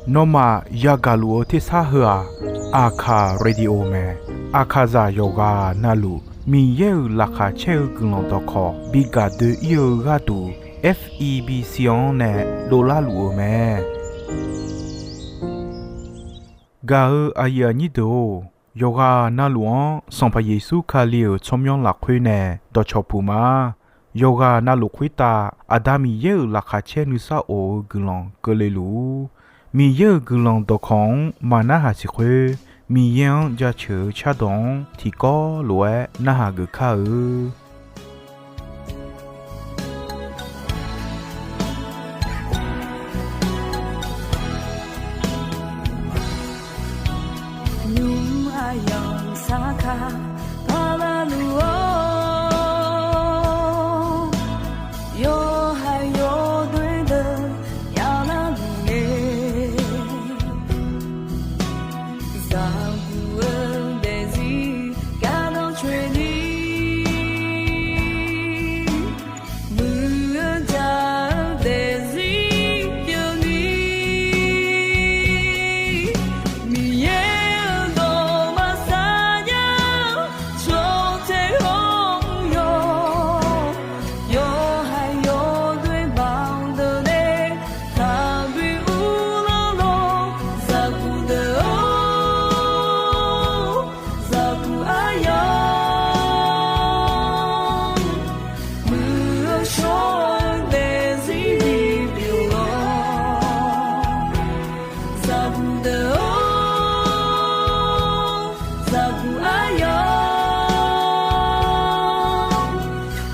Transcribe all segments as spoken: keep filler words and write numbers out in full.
Nawmaf yagaq luf-eu tersar heu-aq, Aqkaq Radio mae. Aqkaqzaq yawqghaq navluf Miqyaer-euq laqkhaq caer-eu guiqlanq dawqkawq bi gaq doe-ir-eu gharduq, F E B C-anr nae dovlar luf-eu mae. Gaq-eu aqyuif aqnyir deuq-or, yawqghaq navluf-anr Sanqpaq Yeqsur Kali-euq tsawrmyanr lafkhoer nae dawqcawq puq ma. Yawqghaq navluf khoertav Aqda Miqyaer-euq laqkhaq caer nuisar of-eu guiqlanq keuvle luf-ur. Miqyaer-euq guiqlanq dawqkawq-anr maqnarhaq siq khoer, Miqyaer-anr jaceuq-eu cardawq-anr tiqkawv lof-aer narhaq geuf kar-eu. Nymq aqyawf saqkaq paqlaq luf-awr, yawqha yawdoer deuq yaqlar luf-eu, zaqguq-eu daefzir gardanr coeni, muiq-eu jaq-eu daefzir pyeufni, Miqyaer-euq dawq maqsar nya, tsawrtae hawr-eu yawq, yawqha yawdoer baqdeuq nae taqbi uvlanr lor, zaqguq deuq-or, zaqguq aqyawf, muiq-eu shawr-eu daefzir bipyeuf-awr, zaqguq deuq-or, zaqguq aqyawf,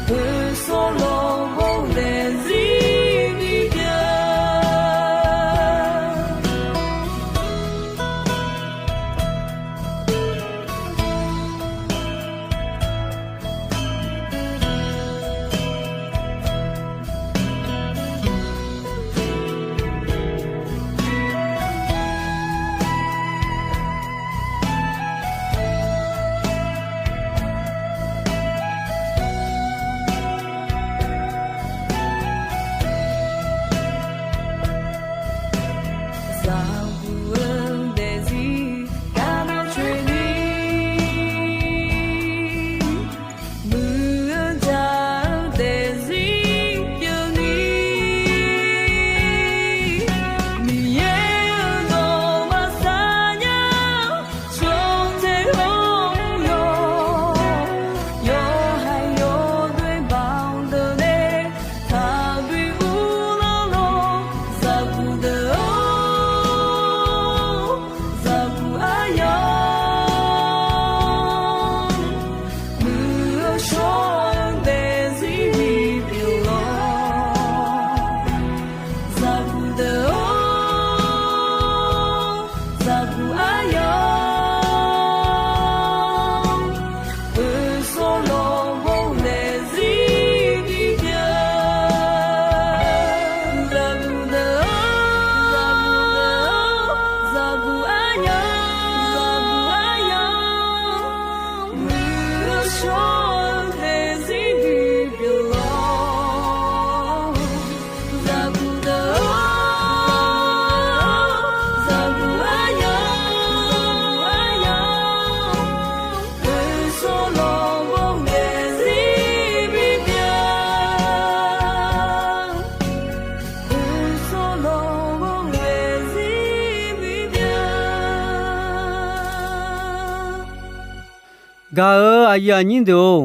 peuqsawr lawqbawr daefzir bipyeuf. Zaqguq-eu daefzir gardanr coeni, muiq-eu jaq-eu daefzir pyeufni, Miqyaer-euq dawq maqsar nya, tsawrtae hawr-eu yawq, yawqha yawdoer baqdeuq nae taqbi uvlanr lor, zaqguq deuq-or, zaqguq aqyawf, muiq-eu shawr-eu daefzir bipyeuf-awr, zaqguq deuq-or, zaqguq aqyawf, peuqsawr lawqbawr daefzir bipyeuf, zaqguq deuq-or, zaqguq aqyawf, zaqguq aqyawf, muiq-eu shawr-eu daefzir bipyeuf-awr, zaqguq deuq-or, zaqguq aqyawf, aqyawf, peuqsawr lawqbawr daefzir bipyeuf, peuqsawr lawqbawr daefzir bipyeuf. Gaq-eu aqyuif aqnyir deuq-or,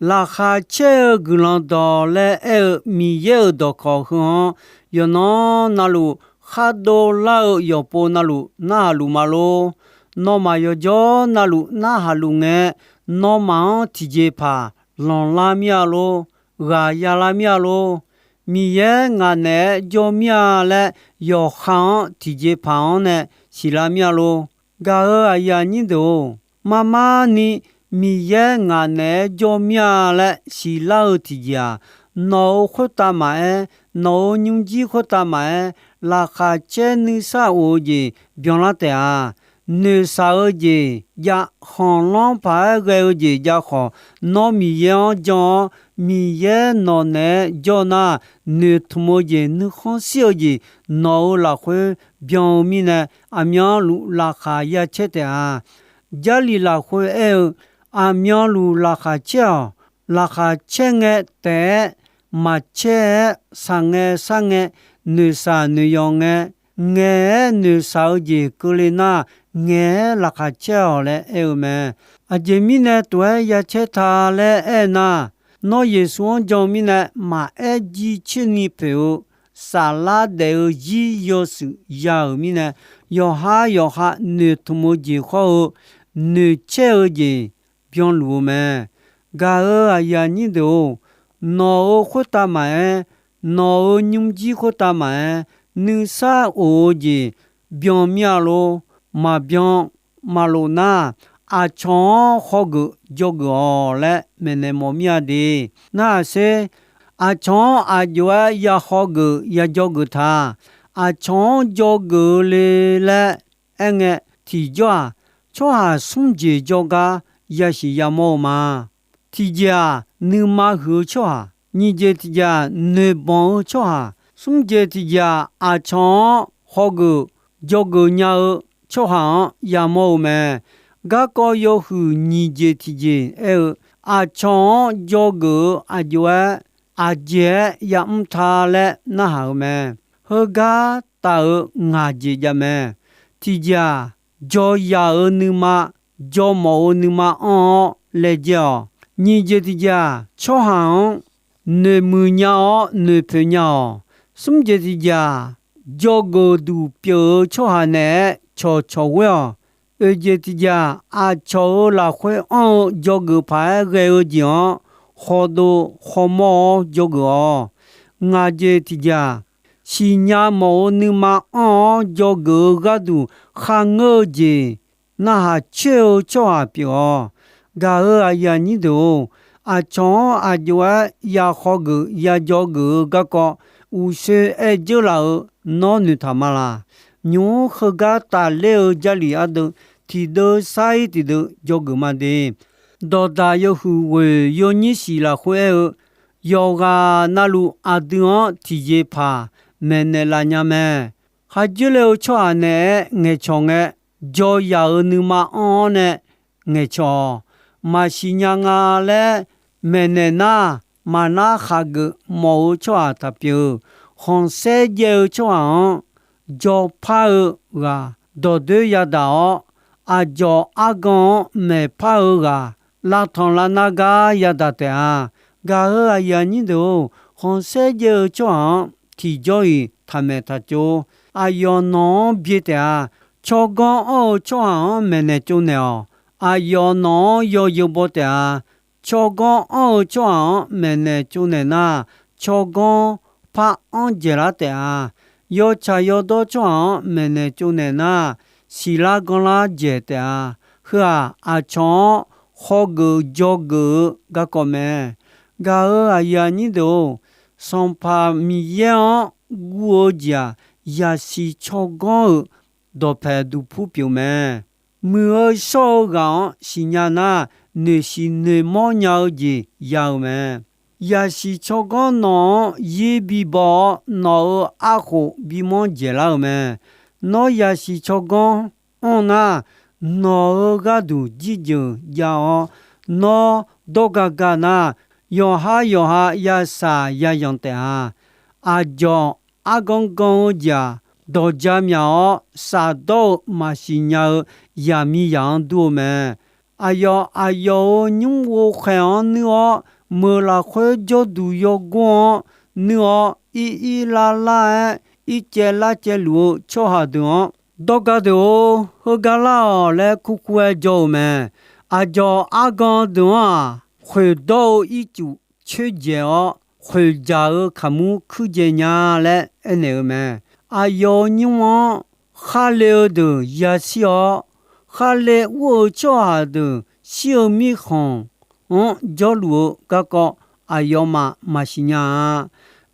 laqkhaq caer-eu guiqlanq dawq laer aer-eu Miqyaer-euq dawqkawq heu-anr, yawqnan navluf khar dovlar-eu yawqpov navluf narhaq luf ma lor. Nawmaf yawqjawr navluf narhaq luf ngae, nawmaf-anr tiqjeqpaq lanqlar mir-a lor, ghaqya lar mir-a lor. Miqyaer ngaq naeq-aer jawr mir-a laer, yawqha-anr tiqjeqpaq-anr nae siqlar mir-a lor. Gaq-eu aqyuif aqnyir deuq-or, marmar ni Miqyaer ngaq naeq-aer jawr mir-a laer siqlar-eu tiqjeq-aq, nawq-euq khoertav maqaer, nawq-euq nymrjir khoertav maqaer, laqkhaq caer nuisar of-eu jeq byanlar taef-a. noeqshaq-eu jeq jav, khanqlanr paq-aer ghae-eu jeq jav khawf, nawr Miqyaer-anr jan-awr, Miqyaer nawq naeq-aer jawr nar, noeqtmq-eu jeq nuikhanr shir-eu jeq nawq-euq lafkhoer byan-eu mirnae, aqmyanluf laqkhaq ya caer taef-a. Jarlif lafkhoer aer-eu, aqmyanluf laqkhaq caer-awq. Laqkhaq caer ngae taef-aer maqcaer-aer, shaq ngae shar ngae, noeqshaq noeqyawq ngae, ngaeq-aer noeqshaq-eu jeq keuvle nar, ngaeq-aer laqkhaq caer-awq laer aer-eu mae. Aqjeq mirnae tof-aer ya caer ta laer aer nar, nawr Yeqsur-anr jan-eu mirnae maqaer jircoer ni poeq-eu, saflar daef-eu zir yawshuif ya-euq mirnae, yawqhar yawqha noeqtmq-eu jeq khawr-eu, noeqcaer-eu jeq byanluf-eu mae. Gaq-euq aqyuif aqnyir deuq-or, nawq-euq khoertav maqaer, nawq-euq nymrjir khoertav maqaer, nuisar of-eu jeq byan mir-a lor. Maqbyan maqlof nar, aqcawq-anr hawgeuf jawgeuf-awq laer maeqnaeq mawf mir-a de. Narhaq sher, aqcawq-anr aq jov-aer ya hawgeuf ya jawgeuf ta. Aqcawq-anr jawgeuf-eu le laer aerngae, tiqjawr-aq, tsawrhaq smr jeq jawrgar yasiq yamawr-eu ma. Tiqjeq-aq, nuima huiq-eu tsawrhaq. Nyiq jeq tiqjeq-aq, noeqbanq-eu tsawrhaq. Smr jeq tiqjeq-aq, aqcawq-anr hawgeuf jawgeuf nya-eu tsawrhaq-anr yamawr-eu mae. Garkawv yawhuiq nyiq jeq tiqjeq aer-eu, aqcawq-anr jawgeuf-eu aq jov-aer aqjeq-aer yamr ta laer narhaq-eu mae. Heugar taf-euq ngaq jeq jav mae. Tiqjeq-aq, jawryaq-euq nuima, jawrmawf-eu nuima anr-awr laejae-awq. Nyiq jeq tiqjeq-aq, tsawrhaq-anr noeqmuiq nya-awr noeqpoeq nya-awq. Smr jeq tiqjeq-aq, jawgeuf duq pyeuf-eu tsawrhaq naeq-aer cawqcawq ghoer-awq. Oeq jeq tiqjeq-aq, aqcawq-euq lafkhoer anr-eu jawgeuf paq-aer ghae-eu jeq-anr khawdov khawmawr-awr jawgeuf-awq. Ngaq jeq tiqjeq-aq, siqnya mawf-eu nuima anr-awr jawgeuf-eu gharduq kharngeur-eu jeq narhaq coer-eu tsawrhaq pyeuf-awq. Gaq-euq aqyuif aqnyir deuq-or, aqcawq-anr aq jov-aer ya hawgeuf ya jawgeuf-eu garkawv uqshoe aer dzeur laf-eu nawr noeqtaq ma laq. Nymq-mr heugar tafler-eu Jarlif ardeuv tiqdeuv sar-ir tiqdeuv jawgeuf ma de. Dawqdaq yawhuiq ghoeq yawnyir shif lafkhoer aer-eu, yawqghaq navluf aqdui-anr tiqjeq paq maeqnaeq laf nya mae. Kharjoer le-eu tsawrhaq naeq-aer ngaeqcawq ngae, jawryaq-euq nuima anr-awr nae ngaeqcawq-awq. Maqsiq nya nga laer maeqnaeq nar, maqnar khaqgeuf mawf-eu tsawrhaq taq pyeuf-eu. Khanqsaer jaev-eu tsawrhaq-anr jawrpar-eu ghaq dawqdoer yadaq-awr, aqdzawq argan-anr maeqpar-eu ghaq lavtanq lavnar gar yadaq taef-a. Gaq-euq aqyuif aqnyir deuq-or, khanqsaer jaev-eu tsawrhaq-anr tiqjawr-iq taqmaeq taqtsov. Aqyawf nawq-anr byae taef-a. Tsawrganr anr-eu tsawrhaq-anr maeqnaeq tsovnaeq-awq. Aqyawf nawq-anr yawzeu baw taef-a. Tsawrganr anr-eu tsawrhaq-anr maeqnaeq tsovnaeq nar, tsawrganr par anr dzaeqlar taef-a. Yawtsaq yawdawr tsawrhaq-anr maeqnaeq tsovnaeq nar, siqlar ganrlar dzaeq taef-a. Heu-aq, aqcawq-anr hawgeuf jawgeuf-eu garkawv mae. Gaq-euq aqyuif aqnyir deuq-or, Sanqpaq Miqyaer-anr guv-eu jeq-aq, yaqsiq tsawrganr-euq dawqpaeq duqpur pyeuf mae. Muiq-eu shawr-eu ghaq-anr siqnya nar, noeqshiq noeqmawr nya-eu jeq ya-eu mae. Yaqsiq tsawrganr nawq-anr yir bibaw-awr, nawq-euq arkhof bimanr dzaeqlar-euq mae. Nawr yaqsiq tsawrganr anr nar, nawq-euq gharduq jirjeuq jav-awr, nawr dawrgaga nar, yawqhar yawqha yashaq yazanq taef-a. Aqdzawq argan gan-eu jeq-aq, dawqja myaq-awr, shafdawr-eu maqsiq nya-eu yaqmiqzaq-anr dur-eu mae. Aqyawf aqyawf-euq nymr ghovkhaeq-anr nuir-awr, meuq lafkhoer jawrduq yawgor-anr nuir-awr, ir ir lar lar-aer ircaev lar caevluf-eu tsawrhaq deuq-anr, dawrga deuq-or, heugar lar-awq laer kurkur-aer jawr-eu mae. Aqdzawq argan deuq-anr-aq, khoeqdawr-eu ircuf coerdzaeq-awr, khoeqdzaq-eu kaqmur kuir dzae nya laer aernaeq-eu mae. Aqyawf-euq nymr-anr kharle-eu deuq yashir-awr, kharle ur-eu tsawrhaq deuq shir-eu mirkhanq-anr jawrluf-eu garkawv aqyawfmaf maqsiq nya-a.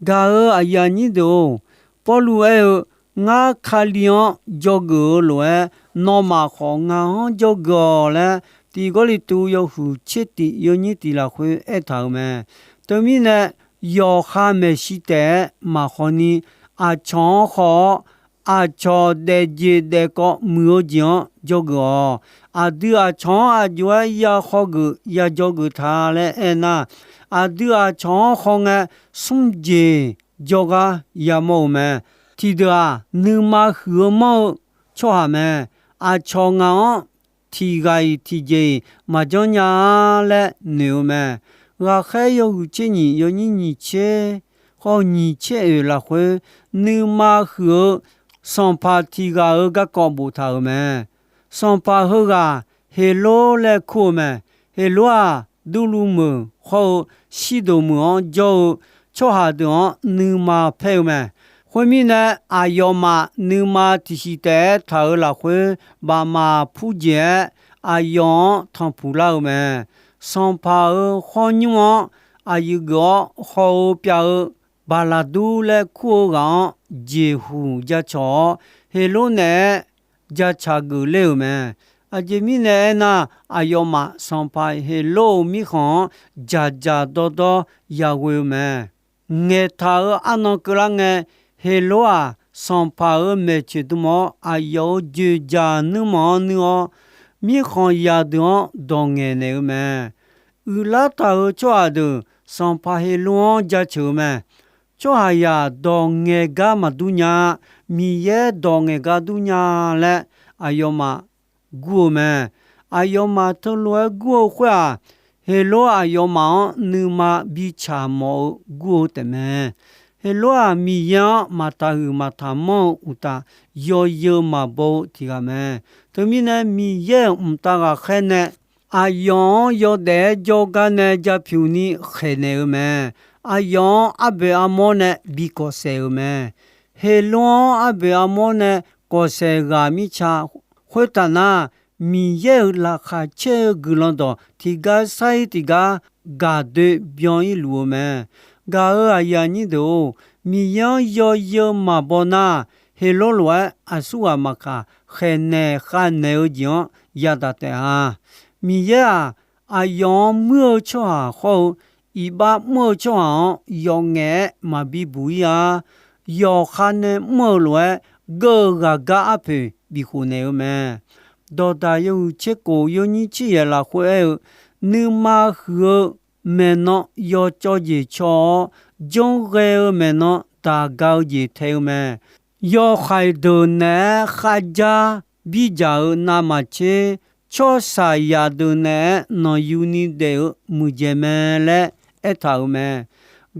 Gaq-euq aqyuif aqnyir deuq-or, Pawrluv aer-eu, Ngar Kali-anr dzawgeuf-eu lof-aer, nawmaf khawf ngaq-anr jawrgeuf-awq laer, Tiq Gawrliqtu yawhuiq tser tiq yawnyir tiq lafkhoer aertaq-euq mae. Teumirnae, yawqha maeqshi taef-aer maqkhawf ni, aqcawq-anr khawf-awr, aqcawq daefjeq daefkawv muiq-eu jeq-anr jawrgeuf-awq. Aqdui aqcawq-anr aqjox-aer ya khawgeuf ya jawrgeuf ta laer aernar, aqdui aqcawq-anr khawngae smr jeq jawrgar yamawr-eu mae. Tiqdeuq-aq, nuima huiq-eu manr-eu tsawrhaq mae. Aqcawq ngaq-anr tiq ghaq-iq tiqjeq-iq maqjanr nya-a laer noeq-eu mae. Ghaqkhaer yawhuiq tser nyiq yawnyir nyiq tser, khawr nyiq tser oeq lafkhoer, nuima huiq-eu sanqpaq tiq ghaq-euq garkawv boftaq-euq mae. Sanqpaq heughaq Heqlor laer kur-eu mae. Heqlor-aq, Durluv meuq hawr-eu Sirdoq meuq-anr jawr-eu tsawrhaq deuq-anr nuima paer-eu mae. Khoermirnae, aqyawfmaf nuima tiqsiq taef-aer taq-euq lafkhoer, bafmaf purjeq-aer aqyawf-anr tanqpuq lar-eu mae. Sanqpaq-euq khawr nymr-anr aqyuif geuf-awr haw-eu pyav-eu Baqlaqdur laer kur-eu ghaq-anr jeqhuq jacawq-awr, Heqlor naeq-aer jacaq geuf ler-euq mae. Aqjeq mirnae aernar, aqyawfmaf sanqpaq Heqlor-euq mirkhanq-anr dzaqdzaq dawrdawr yaghoe-eu mae. Ngaeqtaq-euq arnan keuvlar ngae, Heqlor-aq, sanqpaq-euq maeqtsoeq dm-awr aqyawf-euq dzoeqdzaq nuirmanq-anr nuir-awr, mirkhanq zaqdeuq-anr dawq ngaeqnaeq-eu mae. Uiqlar taq-euq tsawrhaq deuq sanqpaq Heqlor-anr jaceuq-eu mae. Tsawrhaqzaq dawq ngaeq gar maqdur nya-a. Miqyaer dawq ngaeq gar dur nya laer aqyawfmaf gur-eu mae. Aqyawfmaf teulof-aer gur-eu khoer-aq, Heqlor aqyawfmaf-anr nuima bitsaq mawf-eu gur-eu taefmae. Heqlor-aq, Miqyaer-anr maqtaqhuiq maqtaqmanr-eu uqtaf, yawzeu maqbaw-eu tiq ghaq mae. Teumirnae, Miqyaer-euq mqtav ghaqkhaer nae aqyawf-anr yawdaef-aer jawrgar nae japyuq ni khaeqnaeq-eu mae. Aqyawf-anr arboeq armawr nae bi kawfsaef-euq mae. Heqlor-anr arboeq armawr nae kawfsaef ghaq mirtsa khoertaf nar, Miqyaer-euq laqkhaq caer-eu guiqlanq dawq tiqgar sar-ir tiqgar gaqdoe byan-ir luf-eu mae. Gaq-euq aqyuif aqnyir deuq-or, Miqyaer-anr yawzeu maqbaw nar, Heqlor lof-aer aqsurghaq maqkaq, khaeqnaeq khavnaeq-eu jeq-anr yadaq taef-a. Miqyaer-aq, aqyawf-anr muir-eu tsawrhaq hawr-eu iqbax mr-eu tsawrhaq-anr yawf ngaef-aer maqbi buq-ir-a. Yawqha nae mr-eu lof-aer geur-eu ghaqgar arpoeq bifkhof naeq-eu mae. Dawqdaq yawhuiq tser kof yawnyir tser yaeq lafkhoer aer-eu, nuima huiq-eu maeqnan yawcawv jeq caw-awr, janrghae-eu maeqnan daq ga-eu jeq tae-eu mae. Yawhaiq deuq naeq-aer kharjar birdzaq-euq navmaqtser, tsawrsaqzaq deuq naeq-aer nanqyuni daef-eu muiqdzaeq mae laer aertaq-euq mae.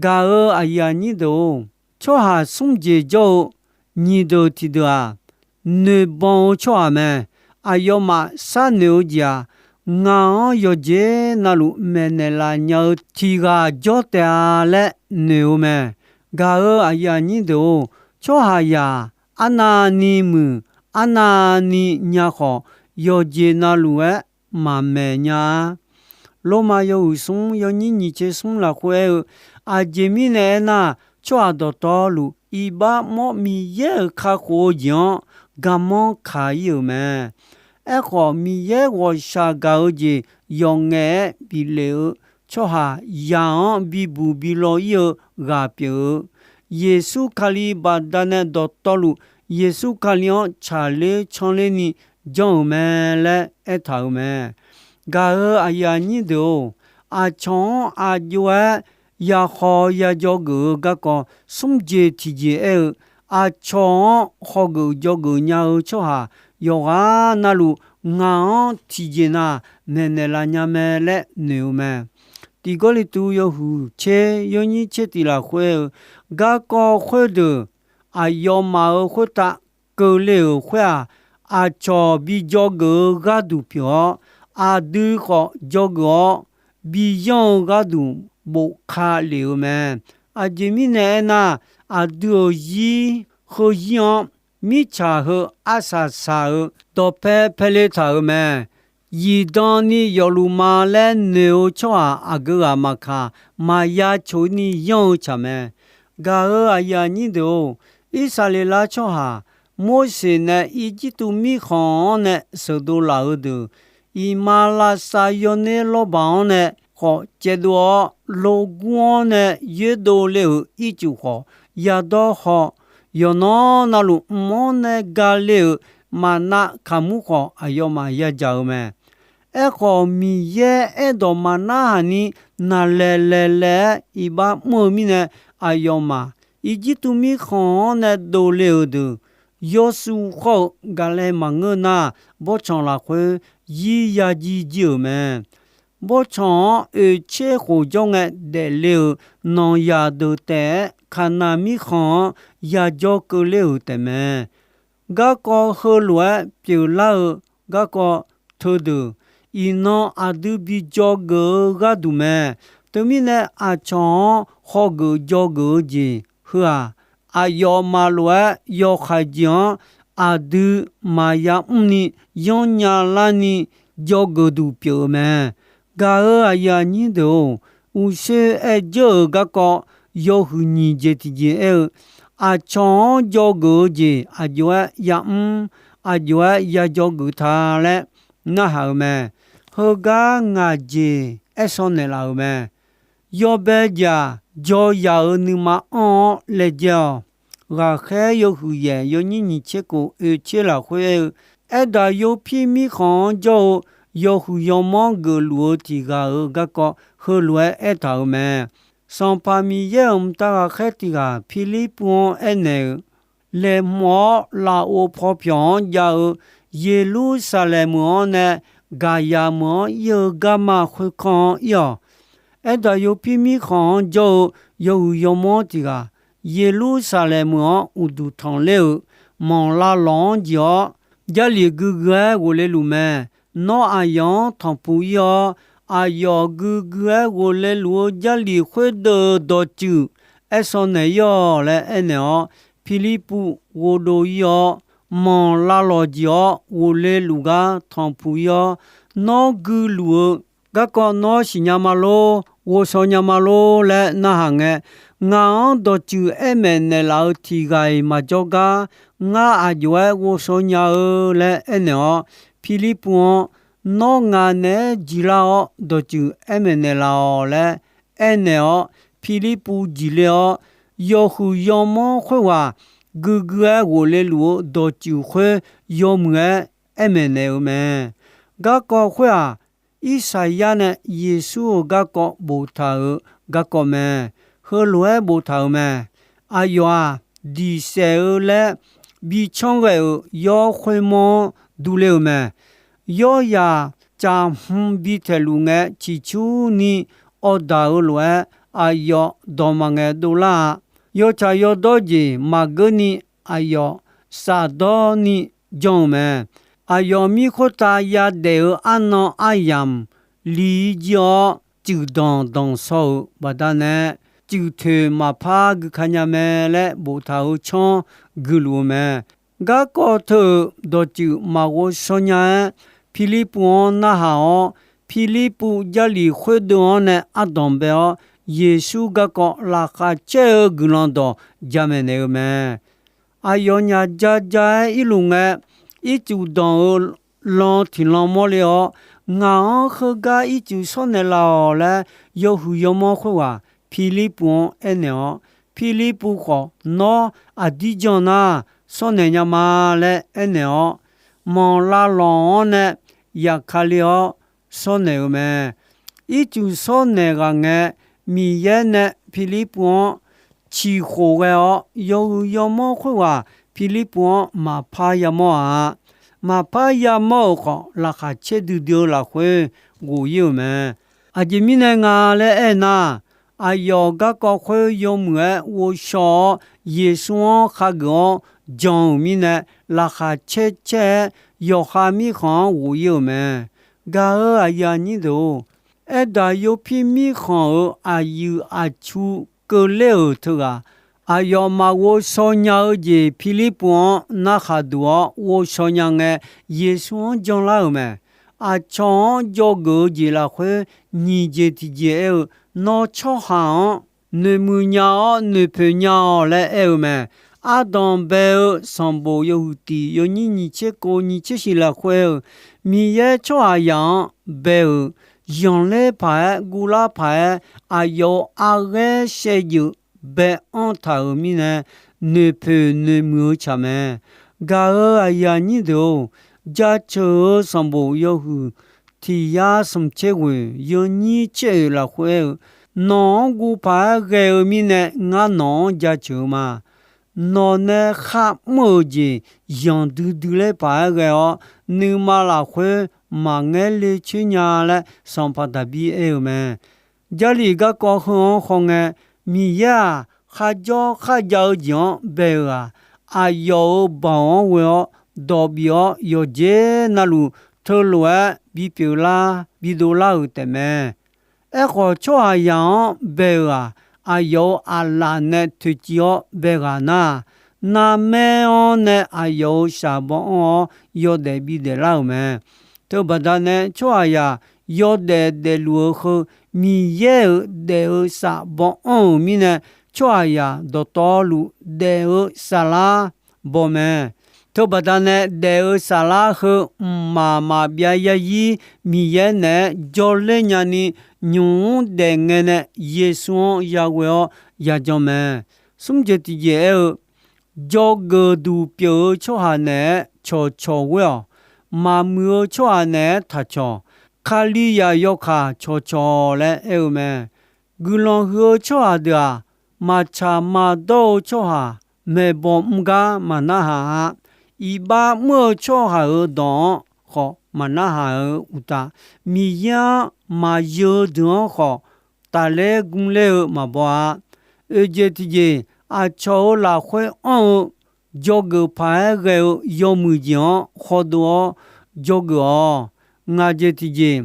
Gaq-euq aqyuif aqnyir deuq-or, tsawrhaq smr jeq jawr-eu nyiq deuq tiqdeuq-aq, noeqban-eu tsawrhaq mae. Aqyawfmaf sharnoeq-eu jeq-aq, ngaq-anr yawqjeq navluf maeqnaeq laf nya-eu tiq ghaq jawr taef-a laer noeq-eu mae. Gaq-euq aqyuif aqnyir deuq-or, tsawrhaqzaq arnavni muiq, arnavni nya khawf, yawqjeq navluf-aer maqmaeq nya-a. Lormav yawhuiq smr yawnyir nyiq tser smr lafkhoer aer-eu, aqjeq mirnae aernar, tsawrhaq dawqtawvluf iqbax mawr Miqyaer-euq kakhof-eu jeq-anr garmanr kaq-ir-euq mae. Aerkhawf, Miqyaer ghawqshaq gaq-eu jeq yawf ngaef-aer biflef-eu tsawrhaq zaq-anr bibuq bilaw-ir-eu ghaq pyeuf-eu, Yeqsur Kali baqdanae dawqtawvluf Yeqsur Kali-anr tsaqler canrlerni janr-euq mae laer aertaq-euq mae. Gaq-euq aqyuif aqnyir deuq-or, aqcawq-anr aq jov-aer yakhawf yajawr geuf-eu garkawv smr jeq tiqjeq aer-eu, aqcawq-anr khawgeuf jawrgeuf nya-eu tsawrhaq yawqghaq navluf ngaq-anr tiqjeq na maeqnaeq laf nya mae laer noeq-eu mae. Tiq Gawrliqtu yawhuiq tser yawnyir tser tiq lafkhoer-eu, garkawv khoerdeuq aqyawfmaf-euq khoertav keuvle-euq khoer-aq, aqcawq bi jawrgeuf-eu gharduq pyeuf-awr, aqdui khawf jawrgeuf-awr, bi yanr-eu gharduq bofka lef-eu mae. Aqjeq mirnae aernar, aqdui-euq zir heuzir-anr mirtsaq heu arsaq saq-euq dawqpae paele taq-euq mae. Zifdan ni yawfluf ma laer noeq-eu tsawrhaq aqgeu ghaq maqkaq, maqya coq ni yanr-eu tsaq mae. Gaq-euq aqyuif aqnyir deuq-or, Irsaqleqlav tsawrhaq Morseq nae Irjirtuv mirkhanq-anr nae sheuqdov laf-eu deuq, iqmalavshav yawner lawrbaq-anr nae khawf caevdov-awr, lorgur-anr nae yoerdov le-euq ircuf khawf yadawr haw, yawqnan navluf mq-anr nae gale-euq maqnav kaqmur khawf aqyawfmaf yadzaq-eu mae. Aerkhawf, Miqyaer aerdawq maqnarhaq ni naqlaeq laeq laeq-aer iqbax mr-eu mirnae, aqyawfmaf Irjirtuv mirkhanq-anr nae dovle-euq deuq, yawshuif khawr-eu gaqlae maqngeur nar, bawrtsanq lafkhoer zir ya jir jir-euq mae. Bawrtsanq-anr oeqtser khof jawr ngae daefle-euq nanqzaq deuq taef-aer, Kaqnaq mirkhanq-anr yajawr keuvler-euq taefmae. Garkawv heulof-aer pyeuflar-eu garkawv teudeuq, iqnan aqdui bi dzawgeuf-eu gharduq mae. Teumirnae, aqcawq-anr hawgeuf dzawgeuf-eu jeq heu-aq, aqyawfmaf lof-aer yawkhaeq jeq-anr aqdui maqya mrni yanrnya larni dzawgeuf duq pyeuf-eu mae. Gaq-euq aqyuif aqnyir deuq-or, uqshoe aerdzeur-euq garkawv yawhuiq nyiq jeq tiqjeq aer-eu, aqcawq-anr dzawgeuf-eu jeq aqjox-aer yamr, aqjox-aer ya dzawgeuf ta laer narhaq-eu mae. Heugar ngaq jeq aer shaw naeqlaf-euq mae. Yawbae jeq-aq, dzaw yaq-euq nuima anr-awr laejae-awq. Ghaqkhaer yawhuiq yaef yawnyir nyiq tser khof oeq tser lafkhoer aer-eu, Aerdaq yawpir mirkhanq-anr jawr-eu yawhuiq yawmanr geufluf-eu tiq ghaq-euq garkawv heulof-aer aertaq-euq mae. Sanqpaq Miqyaer-euq mqtav ghaqkhaer tiq ghaq Pirlirpuv-anr aernaeq-eu, laeqhmq-awr lafov paw pyawq-anr jav-eu Yeqlursaqlaeq meuq-anr nae Gaqyaq meuq-anr ir-eu garma khoerkanr-anr ir-awq. Aerdaq yawpir mirkhanq-anr jawr-eu yawhuiq yawmanr tiq ghaq, Yeqlursaqlaeq meuq-anr uqduq tanqler-euq manq lavlawq-anr jeq-awr, Jarlif guigui-aer ghofle luf mae. Nawr aqyawf-anr tanqpuq ir-awr, aqyawf guigui-aer ghofle luf-eu Jarlif khoerdeuq-euq dawqtsuif aer shaw naeq ir-awq laer aernaeq-awr, Pirlirpuv ghovdov ir-awr, manq lavlawq jeq-awr ghofle luf gar tanqpuq ir-awr, Nawr guiluf-eu garkawv nawr siqnya ma lor, ghovshaw nya ma lor laer narhaq ngae, ngaq-anr dawqtsuif aer maeqnaeq laf-eu tiq ghaq-iq maqjawr gar, ngar aqjox-aer ghovshaw nya-eu laer aernaeq-awr, Pirlirpuv-anr, Nawr ngaq naeq-aer jiqlar-awr dawqtsuif aer maeqnaeq laf-awq laer aernaeq-awr, Pirlirpuv jiqle-awr, yawhuiq yawmanr khoerghaq guigui-aer ghofle luf-eu dawqtsuif khoer yawmuiq-aer aer maeqnaeq-eu mae. Garkawv khoer-aq, Irsaqyar nae Yeqsur-euq garkawv boftaq-euq garkawv mae. Heulof-aer boftaq-euq mae. Aqyawf-aq, diq saef-eu laer bi canr ghae-euq yawr khoermawr-anr durler-eu mae. Yawrzaq caf hmq bi taeqluf ngae, ciqcurni awrdaq-eu lof-aer, aqyawf dawq maqngaeq dovlar-a. Yawtsaq yawdawr jeq maqgeurni, aqyawf safdawrni jan-eu mae. Aqyawf mir khoertav yadaef-eu arnan aryamq li jir-awr, tsuif danq danq shaw-euq baqdanae, tsuif toeq maqpar gui ka nya mae laer boftaq-euq canr guiluf-eu mae. Garkawv teu-euq dawqtsuif maqghov shaw nya-aer, Pirlirpuv-anr narhaq-awr, Pirlirpuv Jarlif khoerdeuv-anr nae ardanq bae-awr, Yeqsur garkawv laqkhaq caer-eu guiqlanq dawq jamaeq naeq-eu mae. Aqyawfnyaf ja ja-aer irluf ngae, ircuf danq-eu lan tiq lan mawrle-awr, ngaq-anr heugar ircuf shawr naeq laf-awq laer, yawhuiq yawmanr khoerghaq Pirlirpuv-anr aernaeq-awr, Pirlirpuv khawf, Nawr aqdir jan nar, shawr naeq nya ma laer aernaeq-awr, manq lavlawq-anr nae yaqkale-awr shawr naeq-eu mae. Ircuf shawr naeq ghaq ngae, Miqyaer nae Pirlirpuv-anr ciqkhof ghae-awr, yawhuiq yawmanr khoerghaq Pirlirpuv-anr maqpar yamawr-a. Maqpar yamawr-euq khawf, laqkhaq caer duidui-eu lafkhoer ghof ir-euq mae. Aqjeq mirnae nga laer aernar, aqyawf garkawv khoer yawmuiq-aer ghovshaw-awr, Yeqsur-anr khageuf-awr jan-euq mirnae, laqkhaq caer caer-aer yawqha mirkhanq-anr ghof ir-euq mae. Gaq-euq aqyuif aqnyir deuq-or, Aerdaq yawpir mirkhanq-euq aqyuif aqtsu keuvler-euq teughaq, aqyawf maqghov shaw nya-eu jeq Pirlirpuv-anr narkhaq duq-awr ghovshaw nya ngae, Yeqsur-anr janlar-euq mae. Aqcawq-anr dzawgeuf-eu jeq lafkhoer nyiq jeq tiqjeq aer-eu, Nawr tsawrhaq-anr noeqmuiq nya-awr noeqpoeq nya-awq laer aer-eu mae. Ardanq bae-eu sanqbof yawhuiq tiq yawnyir nyiq tser kov nyiq tser shiq lafkhoer-euq, Miqyaer tsawrhaqzaq-anr bae-euq, yanqler paq-aer guvlar paq-aer aqyawf-euq arghaer shaevdzeuf bae-anr taq-euq mirnae, noeqpoeq noeqmuiq-eu tsaq mae. Gaq-euq aqyuif aqnyir deuq-or, jaceuq-eu sanqbof yawhuiq tiq yar smq tser ghoeq yawnyir tser oeq lafkhoer-euq, nawq-anr guv paq-aer ghae-eu mirnae ngar nawq-anr jaceuq-eu ma. Nawq nae kharmr-euq jeq yanq duidui ler paq-aer ghae-awr, nuima lafkhoer maqngaer le coer nya laer Sanqpaq Daqbir aer-eu mae. Jarlif garkawv heu-anr khawf ngae, Miqyaer-aq, kharjawr kharjav-eu jeq-anr bae-euq-aq, aqyawf-euq baoq-anr ghoe-awr dawq bif-awr, yawqjeq navluf teulof-aer bipyeuf lar bidov lar-euq taefmae. Aerkhawf, tsawrhaqzaq-anr bae-euq-aq, aqyawf-euq aqlaf nae toeqciv-awr bae ghaq nar, narmaer-anr nae aqyawf-euq shaqbaw anr-awr yawdaef bidaef lar-euq mae. Teubaqda nae tsawrhaqzaq yawdaef daefluf-eu heu, Miqyaer-euq daef-eu safbaw anr-euq mirnae, tsawrhaqzaq dawqtawvluf daef-eu saflar baw mae. Teubaqda nae daef-eu saflar heu mqmaq maqbyav yarzir Miqyaer naeq-aer jawrler nyani, nymq mr daef ngae nae Yeqsur-anr yaghoe-awr yajan mae. Smr jeq tiqjeq aer-eu, jawrgeuf duq pyeuf-eu tsawrhaq naeq-aer cawqcawq ghoer-awq. Maqmuiq-eu tsawrhaq naeq-aer taqcawq. Kalizaq yawkaq cawqcawq laer aer-eu mae. Guiqlanq huiq-eu tsawrhaq deuq-aq, maqtsaq maqdawr-eu tsawrhaq maeqbawq mr gar maqnarhaq-a. Iqbax mr-eu tsawrhaq-euq dawq-anr khawf maqnarhaq-eu uqtaf, Miqyaer-anr maqyeu-eu deuq-anr khawf tafler gmr ler-eu maqbaw-a. Oeq jeq tiqjeq, aqcawq-euq lafkhoer anr-eu jawrgeuf paq-aer ghae-eu yawmuiq jeq-anr khawdov-awr jawrgeuf-awq. Ngaq jeq tiqjeq,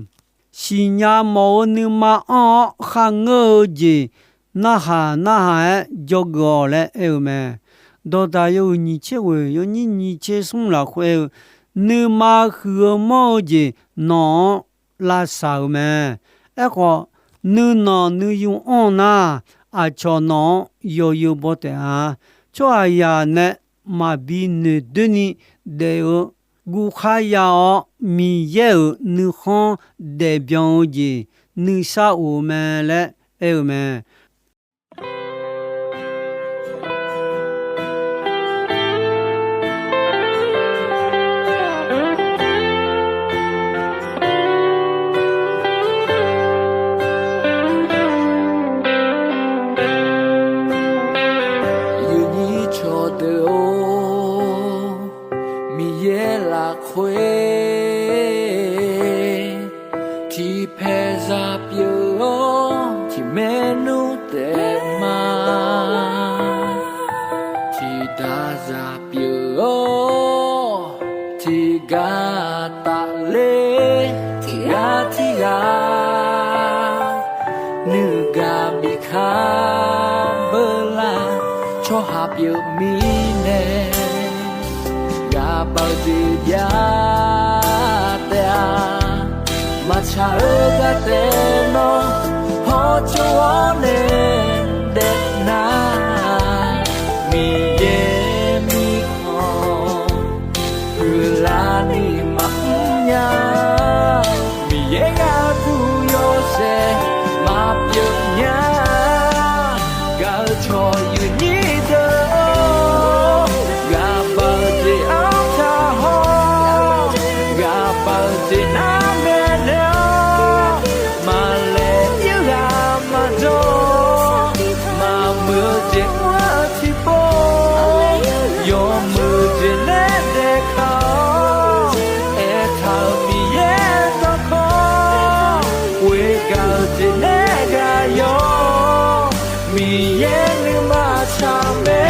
siqnya mawf-eu nuima anr-awr kharngeur-eu jeq narhaq narhaq-aer jawrgeuf-awq laer aer-eu mae. Dawqdaq yawhuiq nyiq tser ghoeq yawnyir nyiq tser smr lafkhoer-eu, nuima huiq-eu manr-eu jeq nawq-anr lavsaq-euq mae. Aerkhawf, nuinanq nuiyu anr-eu nar, aqcawq nawq-anr yawzeu baw taef-a. Tsawrhaqzaq nae maqbi noeqdoer ni daef-eu guvkhar ya-awr, Miqyaer-euq nuikhanr daefbyan-eu jeq nuisar of-eu mae laer aer-eu mae. Yawnyir cawqdeuq-or, Miqyaer lafkhoer tiqpaeq zaq pyeuf-awr, tiqmaer nmr taef ma. Tiqdaq zaq pyeuf-awr, tiqgar tafler, tiqgar tiqgar nuigaq bikaq beular, tsawrhaq pyeuf mirnae ghaqbav-eu jeq jav taef-a. Maqtsaq-eu gar taef nawr hawtsov-awr nae daef nar, Miqyaer mirkhanq huiqlar ni maqmr nya. Miqyaer gharduq yawshaef maqpyeuf nya. Gaq-eu cawq yawnyir deuq-or, ghaqbav-eu jeq artaq haw, ghaqbav-eu jeq nar maeqnaeq-awr, maqlaeq ir ghaq maqjawr, maqmuiq-eu jeq mr-eu tiqpov, yawmuiq jeq nae daeqkaq-awr, aertaq-euq Miqyaer dawrkawr, ghoegaq-eu jeq nae gaq yawr, Miqyaer nuima tsaq mae.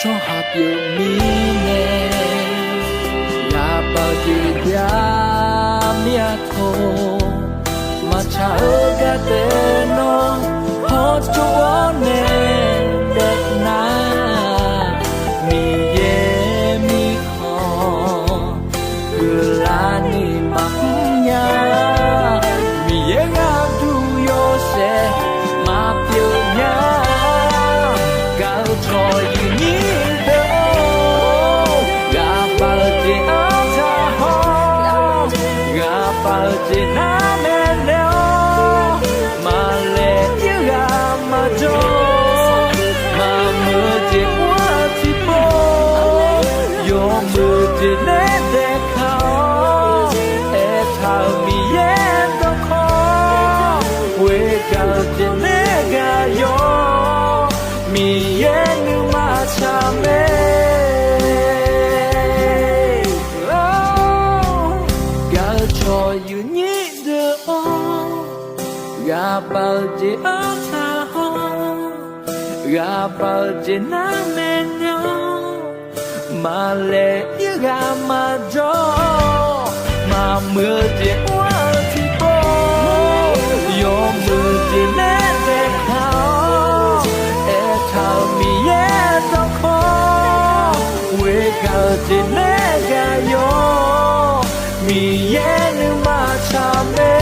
Tsawrhaq pyeuf mirnae ghaqbav-eu jeq jav mir-a tawq. Maqtsaq-eu gar taef nawr hawtsov-awr nae daef nar, Aqbaq-euq jeq nar nae ngar-awr, maqlaeq-ir ghaq maqjawr-awq. Maqmuiq-eu jeq mr-eu tiqpov, yawmuiq jeq nae daeqkaq-awr, aertaq-euq Miqyaer dawrkawq, ghoegaq-euq jeq nae gaq yawr, Miqyaer nuima tsaq mae.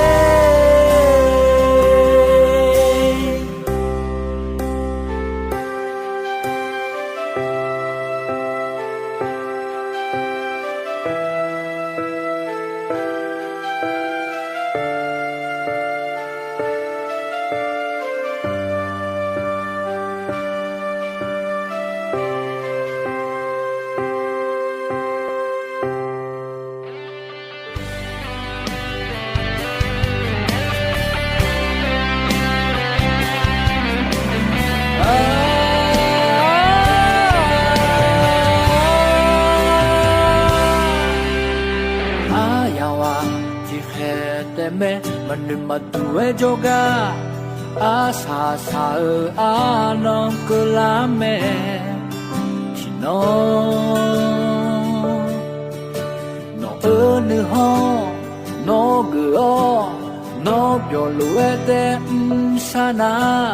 Aryamq ghaq tiqkhaeq taef mae, maqnoeq maqduq-aer jawrgar, arsaq saq-eu arnan keuvlar mae. Tiqnan nawq-eu nuikhanr nawr geuf-awr, nawr byawq lof-aer taef mr sar nar,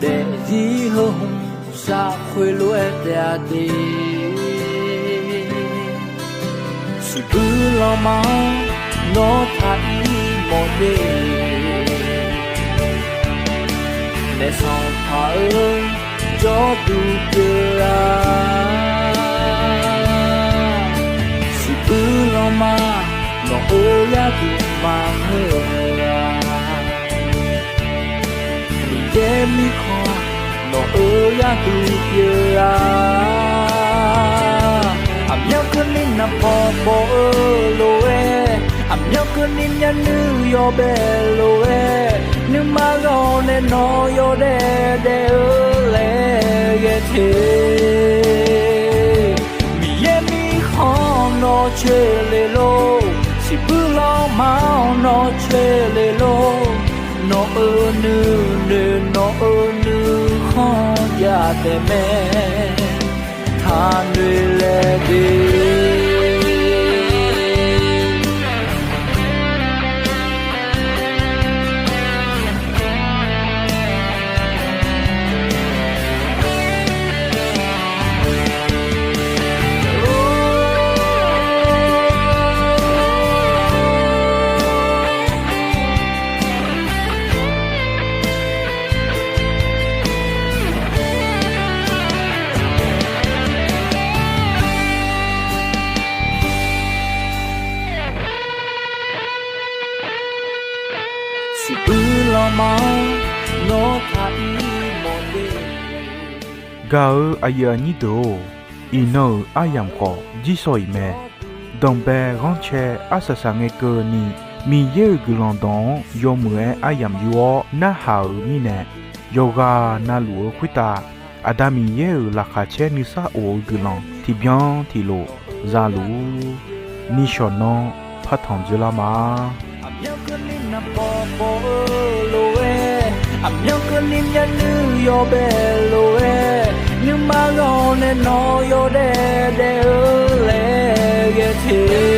daefzir heu hmq sar khoerlof-aer taef-a de. Siqbuir lanma-anr nawr taq-ir mawf de. Naef sanqpaq-eu jawrduq pyeuf-a. Siqbuir lanma nawq-eu gharduq maqngeur-a. Miqyaer mirkhanq nawq-eu gharduq pyeuf-a. Aqmyanluf keuvni naqpaw paw-eu lof-aer, aqmyanluf keuvni myavnuiv yawbae lof-aer, nuima ghaq nae nawq yawdaef daef-eu laer ghae te. Miqyaer mirkhanq nawr coer le lor, siqbuir lanma-anr nawr coer le lor. Nawq-eu nuinoeq nawq-eu nuikhanr jav taef mae, taqnoeq laeq de. Siqbuir lanma-anr nawr taq-ir mawf de. Gaq-eu aqyuif aqnyir deuq-or, iqnan-euq aryamq khawf jirsawq iq mae. Danqbae ghanrcae arsaq saqngae keuvni, Miqyaer-euq guiqlanq dawq-anr yawmuiq-aer aryamq yur-awr narhaq-euq mirnae, yawqghaq navluf-eu khoertav Aqda Miqyaer-euq laqkhaq caer nuisar of-eu guiqlanq tiqbyan tiqlof zaluf-ur. Nishawq nanr partanq dzoerlar ma. Aqmyanluf keuvni naqpaw paw-eu lof-aer, aqmyanluf keuvni myavnuiv yawbae lof-aer, nuima ghaq nae nawq yawdaef daef-eu laer ghae te.